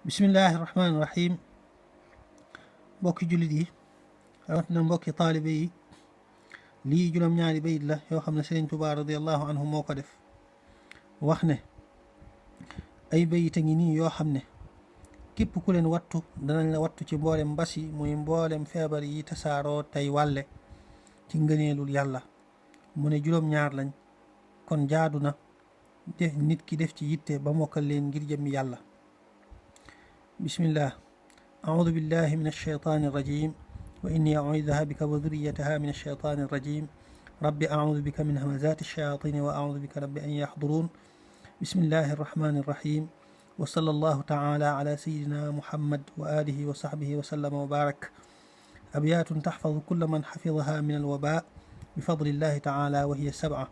bismillahi rahmaani rahim mbokki jullit yi rawatina mbokki taalibe yi lii juróom-ñaari bayit la yoo xam ne Sëriñ Tuubaa radiallahu anhu moo ko def wax ne ay bayit a ngi nii yoo xam ne képp ku leen wattu danañ la wattu ci mboolem mbas yi muy mboolem feebar yi tasaaroo tey wàlle ci ngëneelul yàlla mu ne juróom-ñaar lañ kon jaadu na nit ki def ci yitte ba mokkal leen ngir jëmmi yàlla. bismillah audu billahi min alsheytaani irrajim wa inni auduha bika wa duriyataha min alsheytaani irrajim rabbi audu bika min hamazati alshayatini wa audu bika rabbi an yaxduruun bismillahi arrahmani irrahim wa sallallahu taala ala sayidina muhammad wa alihi wa sahbihi wa sallama wa barak abyaatun taxfadu kulla man xafidaha min alwaba bifadlillahi taala wa hiya sab'a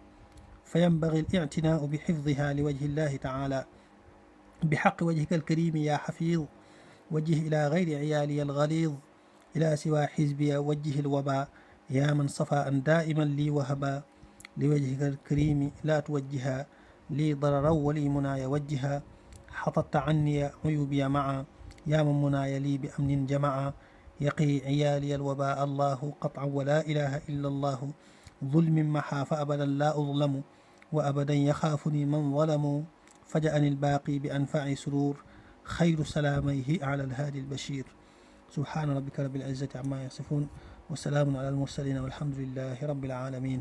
فينبغي الاعتناء بحفظها لوجه الله تعالى بحق وجهك الكريم يا حفيظ وجه إلى غير عيالي الغليظ إلى سوى حزبي وجه الوباء يا من صفاء دائما لي وهبا لوجهك الكريم لا توجها لي ضررا ولي مناي وجها حطت عني عيوبي معا يا من مناي لي بأمن جمعا يقي عيالي الوباء الله قطعا ولا إله إلا الله ظلم محا فأبدا لا أظلم وأبدا يخافني من ظلموا فجأني الباقي بأنفع سرور خير سلاميه على الهادي البشير سبحان ربك رب العزة عما يصفون وسلام على المرسلين والحمد لله رب العالمين